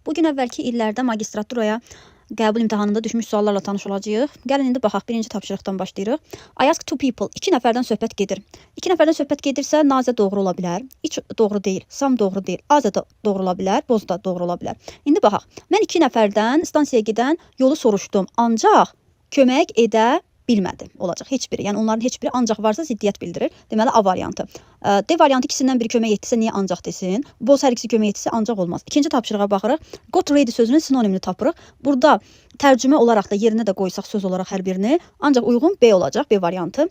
Bu gün əvvəlki illərdə magistraturaya qəbul imtahanında düşmüş suallarla tanış olacağıq. Gəlin indi baxaq. Birinci tapşırıqdan başlayırıq. I ask two people. İki nəfərdən söhbət gedir. İki nəfərdən söhbət gedirsə, Nazə doğru ola bilər. Each doğru deyil. Some doğru deyil. Azə də doğru ola bilər. Both da doğru ola bilər. İndi baxaq. Mən iki nəfərdən stansiyaya gedən yolu soruşdum. Ancaq kömək edə bilmədi olacaq heç biri. Yəni onların heç biri ancaq varsa, ziddiyyət bildirir. Deməli, A variantı. D variantı, ikisindən biri kömək etdisə, niyə ancaq desin? Both, hər ikisi kömək etdisə, ancaq olmaz. İkinci tapşırığa baxırıq. Got ready sözünün sinonimini tapırıq. Burada tərcümə olaraq da yerinə də qoysaq söz olaraq hər birini, ancaq uyğun B olacaq, B variantı.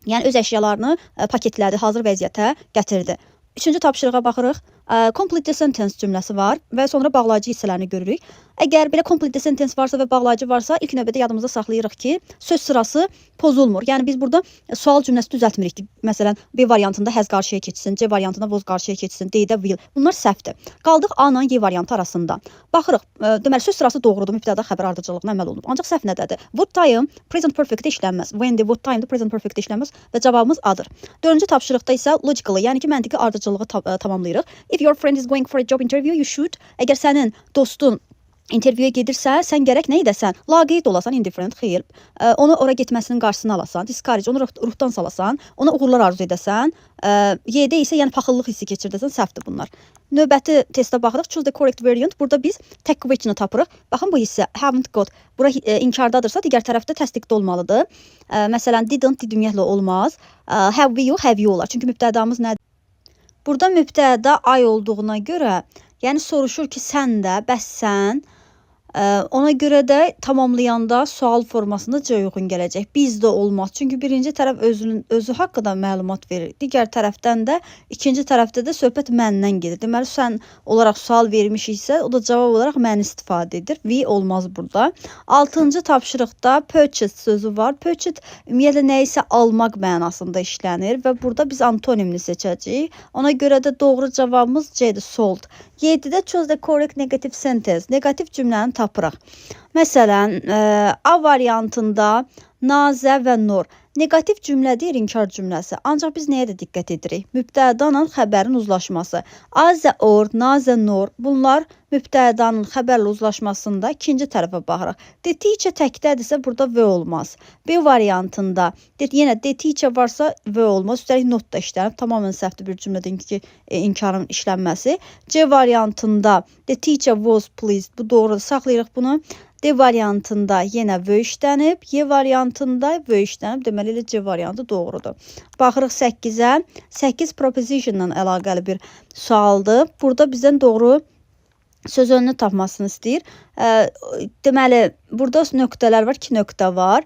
Yəni öz əşyalarını paketlədi, hazır vəziyyətə gətirdi. Üçüncü tapşırığa baxırıq. Complete the sentence cümləsi var və sonra bağlayıcı hissələrini görürük. Əgər belə complete the sentence varsa və bağlayıcı varsa, ilk növbədə yadımızda saxlayırıq ki, söz sırası pozulmur. Yəni biz burada sual cümləsi düzəltmirik ki, məsələn, B variantında has qarşıya keçsin, C variantında was qarşıya keçsin, D-də will. Bunlar səhvdir. Qaldıq A ilə Y variantı arasında. Baxırıq, deməli söz sırası doğrudur, mübtəda xəbər ardıcıllığına əməl olunub. Ancaq səhv nədədir? What time present perfect işlənməz. When the what time present perfect işlənməz və cavabımız A-dır. Dördüncü tapşırıqda isə logically, yəni ki, məntiqi ardıcıllığı tamamlayırıq. If your friend is going for a job interview, you should. Əgər sənin dostun intervyuya gedirsə, sən gərək nə edəsən? Laqeyd olasan, indifferent, xeyr. Onu ora getməsinin qarşısını alasan, discourage, onu ruhdan salasan, ona uğurlar arzu edəsən. Y-də isə yəni paxıllıq hissi keçirdəsən, səhvdir bunlar. Növbəti testə baxırıq. Choose the correct variant. Burada biz tag question'ı tapırıq. Baxın, bu hissə haven't got. Bura inkardadırsa, digər tərəfdə təsdiqdə olmalıdır. Məsələn, didn't, did ümumiyyətlə olmaz. Have you, have you olar. Çünki mübtədamız nədir? Burada mübtəda I olduğuna görə, yəni soruşur ki, sən də, bəs sən. Ona görə də tamamlayanda sual formasında C uyğun gələcək. Biz də olmaz. Çünki birinci tərəf özünün özü haqqında məlumat verir. Digər tərəfdən də, ikinci tərəfdə də söhbət məndən gedir. Deməli, sən olaraq sual vermişiksə, o da cavab olaraq məni istifadə edir. We olmaz burada. Altıncı tapşırıqda purchase sözü var. Purchase ümumiyyətlə nəyisə almaq mənasında işlənir və burada biz antonimini seçəcəyik. Ona görə də doğru cavabımız C-dir, sold. 7-də choose the correct negative sentence. Neqativ cümləni tapırıq. Məsələn, A variantında Nazə və Nur. Neqativ cümlə deyir, inkar cümləsi. Ancaq biz nəyə də diqqət edirik? Mübtəda ilə xəbərin uzlaşması. Azə or, Nazə nor. Bunlar mübtədanın xəbərlə uzlaşmasında ikinci tərəfə baxırıq. The teacher təkdədirsə, burada were olmaz. B variantında yenə the teacher varsa, were olmaz. Üstəlik not da işlənib. Tamamilə səhvdir bir cümlədə ki, inkarın işlənməsi. C variantında the teacher was pleased. Bu doğrudur. Saxlayırıq bunu. D variantında yenə were işlənib. Y variantında were işlənib. Deməli, elə C variantı doğrudur. Baxırıq 8-ə. 8 preposition-la əlaqəli bir sualdır. Burada bizdən doğru söz önünü tapmasını istəyir. Deməli, burada nöqtələr var, iki nöqtə var.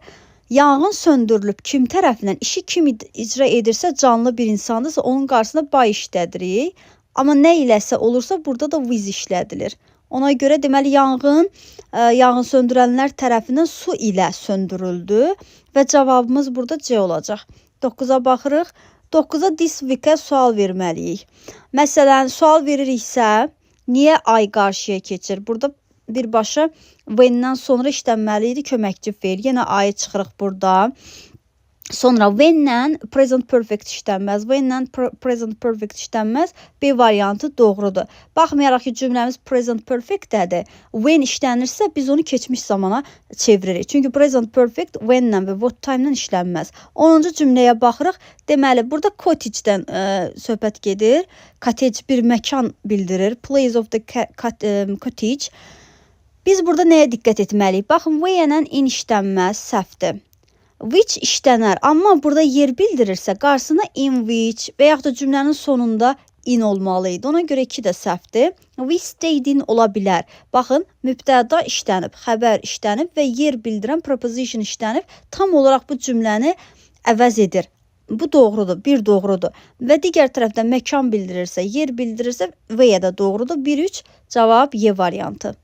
Yanğın söndürülüb kim tərəfindən, işi kim icra edirsə, canlı bir insandırsa, onun qarşısında by işlədirik. Amma nə iləsə olursa, burada da with işlədilir. Ona görə deməli yanğın söndürənlər tərəfindən su ilə söndürüldü və cavabımız burada C olacaq. 9-a baxırıq. 9-a this week-ə sual verməliyik. Məsələn, sual veririksə, niyə I qarşıya keçir? Burada birbaşa when-dən sonra işlənməli idi köməkçi feil. Yenə I çıxırıq burada. Sonra when-lə present perfect işlənməz. When-lə present perfect işlənməz. B variantı doğrudur. Baxmayaraq ki, cümləmiz present perfect-dədir. When işlənirsə, biz onu keçmiş zamana çeviririk. Çünki present perfect when-lə və what time-la işlənməz. 10-cu cümləyə baxırıq. Deməli, burada cottage-dən söhbət gedir. Cottage bir məkan bildirir. Place of the cottage. Biz burada nəyə diqqət etməliyik? Baxın, where-lə in işlənməz, səhvdir. Which işlənər, amma burada yer bildirirsə, qarşısına in which və yaxud da cümlənin sonunda in olmalı idi. Ona görə 2 də səhvdir. We stayed in ola bilər. Baxın, mübtəda işlənib, xəbər işlənib və yer bildirən preposition işlənib. Tam olaraq bu cümləni əvəz edir. Bu doğrudur, bir doğrudur. Və digər tərəfdən məkan bildirirsə, yer bildirirsə, where də doğrudur. 1-3, cavab Y variantı.